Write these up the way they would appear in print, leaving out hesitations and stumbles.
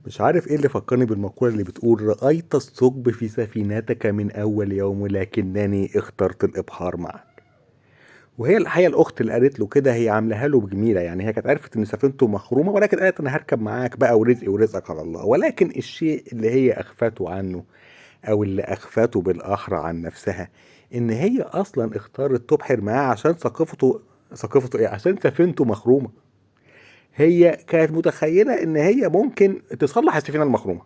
مش عارف ايه اللي فكرني بالمقولة اللي بتقول رأيت الثقب في سفينتك من أول يوم ولكنني اخترت الإبحار معك. وهي الحقيقة الأخت اللي قالت له كده هي عاملاها له بجميلة، يعني هي كانت عرفت إن سفينته مخرومة، ولكن قالت أنا هركب معاك بقى ورزقي ورزقك على الله. ولكن الشيء اللي هي أخفته عنه، أو اللي أخفته بالأحرى عن نفسها، إن هي أصلا اختارت تبحر معاه عشان ثقافته إيه؟ عشان سفينته مخرومة. هي كانت متخيلة إن هي ممكن تصلح السفينة المخرومة،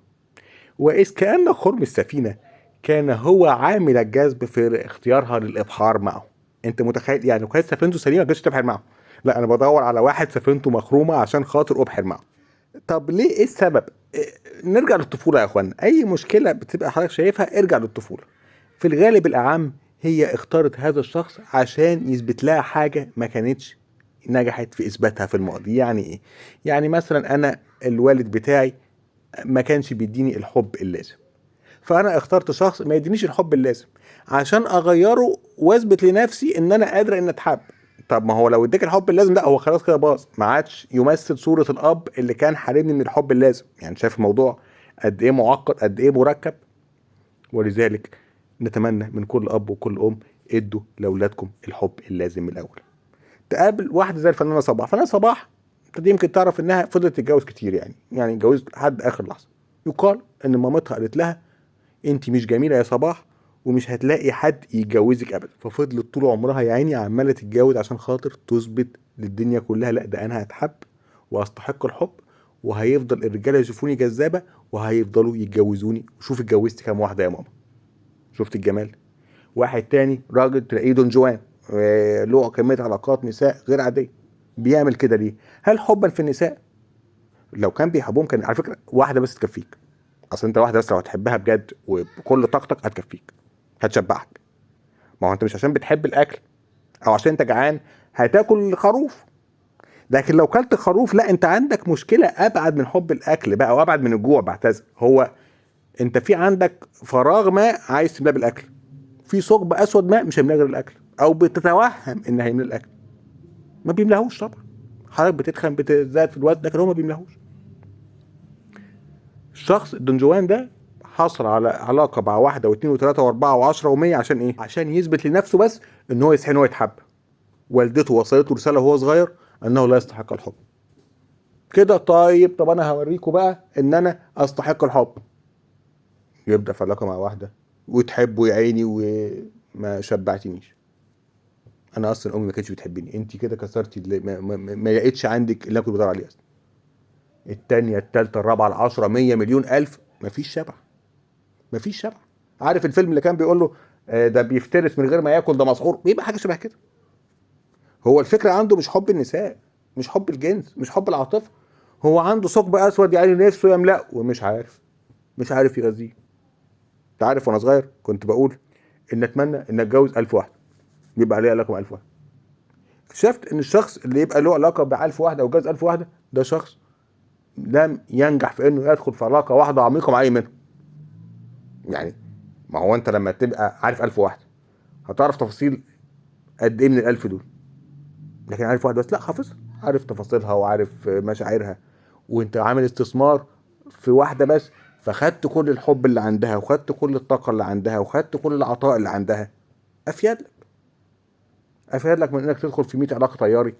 وإذ كأن خرم السفينة كان هو عامل الجذب في اختيارها للإبحار معه. أنت متخيل؟ يعني لو كانت سفينته سليمة ما كانتش تبحر معه، لا أنا بدور على واحد سفينته مخرومة عشان خاطر أبحر معه. طب ليه؟ إيه السبب؟ نرجع للطفولة يا أخوان. أي مشكلة بتبقى حضرتك شايفها ارجع للطفولة. في الغالب الأعم هي اختارت هذا الشخص عشان يثبت لها حاجة ما كانتش نجحت في إثباتها في الماضي. يعني إيه؟ يعني مثلا أنا الوالد بتاعي ما كانش بيديني الحب اللازم، فأنا اخترت شخص ما يدينيش الحب اللازم عشان أغيره وأثبت لنفسي إن أنا قادر إن أتحب. طب ما هو لو اداك الحب اللازم ده هو خلاص كده باظ، ما عادش يمثل صورة الأب اللي كان حارمني من الحب اللازم. يعني شايف الموضوع قد إيه معقد، قد إيه مركب. ولذلك نتمنى من كل أب وكل أم ادوا لأولادكم الحب اللازم من الأول. تقابل واحدة زي الفنانة صباح. الفنانة صباح انت دي يمكن تعرف انها فضلت تتجوز كتير، يعني اتجوزت لحد اخر لحظة. يقال ان مامتها قالت لها انت مش جميلة يا صباح ومش هتلاقي حد يتجوزك ابدا، ففضلت طول عمرها يا عيني عمالة تتجوز عشان خاطر تثبت للدنيا كلها لا ده انا هتحب واستحق الحب، وهيفضل الرجالة يشوفوني جذابة وهيفضلوا يتجوزوني. وشوف اتجوزت كام واحدة يا ماما، شفت الجمال. واحد تاني راجل تلاقيه دون جوان، له كمية علاقات نساء غير عادية. بيعمل كده ليه؟ هل حبا في النساء؟ لو كان بيحبهم كان على فكرة واحدة بس تكفيك، اصل انت واحدة بس لو هتحبها بجد وبكل طاقتك هتكفيك، هتشبعك. ما هو انت مش عشان بتحب الاكل او عشان انت جعان هتاكل خروف، لكن لو كلت خروف لا انت عندك مشكلة ابعد من حب الاكل بقى وابعد من الجوع. بعتذر، هو انت في عندك فراغ ما عايز تملاه بالاكل، في ثقب اسود ما مش هيملاه غير الاكل، او بتتوهم ان هيملى الاكل، ما بيملاهوش. طبعا حضرتك بتتخن بتزداد في الوزن لكن هو ما بيملاهوش. الشخص الدونجوان ده حصل على علاقة مع واحدة واثنين وثلاثة واربعة وعشرة ومية عشان ايه؟ عشان يثبت لنفسه بس ان هو يستحق ان هو يتحب. والدته وصلته رسالة وهو صغير انه لا يستحق الحب. كده طيب، طب انا هوريكم بقى ان انا استحق الحب. يبدا في علاقة مع واحدة وتحبه يا عيني وما شبعتنيش، انا اصلا امي ما كانتش بتحبني، انت كده كسرتي اللي ما لقيتش عندك اللي انا كنت بدور عليه اصلا. الثانية الثالثة الرابعة العشرة 100 مليون الف، مفيش شبع، مفيش شبع. عارف الفيلم اللي كان بيقول له ده بيفترس من غير ما ياكل، ده مسحور، بيبقى حاجة شبه كده. هو الفكرة عنده مش حب النساء، مش حب الجنس، مش حب العاطفة، هو عنده ثقب اسود يعني نفسه يملأه ومش عارف، مش عارف يغذيه. انت عارف وانا صغير كنت بقول ان اتمنى ان اتجوز 1000 واحدة، بيبقى ليه علاقة ب1000 واحدة. اكتشفت ان الشخص اللي يبقى له علاقة ب1000 واحدة او يتجوز 1000 واحدة ده شخص لم ينجح في انه يدخل في علاقة واحدة عميقة مع اي منهم. يعني ما هو انت لما تبقى عارف 1000 واحدة هتعرف تفاصيل قد ايه من ال1000 دول، لكن عارف واحدة بس لا حافظها، عارف تفاصيلها وعارف مشاعرها، وانت عامل استثمار في واحدة بس، فخدت كل الحب اللي عندها وخدت كل الطاقة اللي عندها وخدت كل العطاء اللي عندها. افيد لك، افيد لك من انك تدخل في 100 علاقة طياري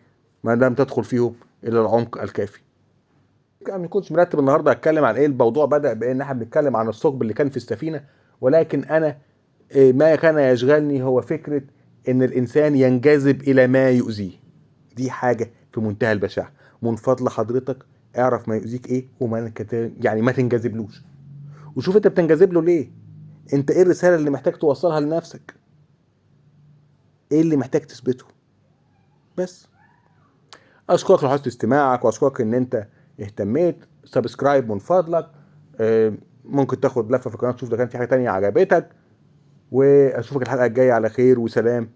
ما دام تدخل فيهم الى العمق الكافي. انا ما كنتش مرتب النهارده اتكلم عن ايه، الموضوع بدا بان احنا بنتكلم عن الثقب اللي كان في السفينة، ولكن انا ما كان يشغلني هو فكرة ان الانسان ينجذب الى ما يؤذيه. دي حاجة في منتهى البشاعه. من فضل حضرتك اعرف ما يؤذيك ايه وما يعني ما تنجذبلوش، وشوف انت بتنجذب له ليه، انت ايه الرسالة اللي محتاج توصلها لنفسك، ايه اللي محتاج تثبته. بس اشكرك لحسن استماعك واشكرك ان انت اهتميت. subscribe من فضلك، ممكن تاخد لفه في القناة تشوف ده كان في حاجة تانية عجبتك، واشوفك الحلقة الجاية على خير وسلام.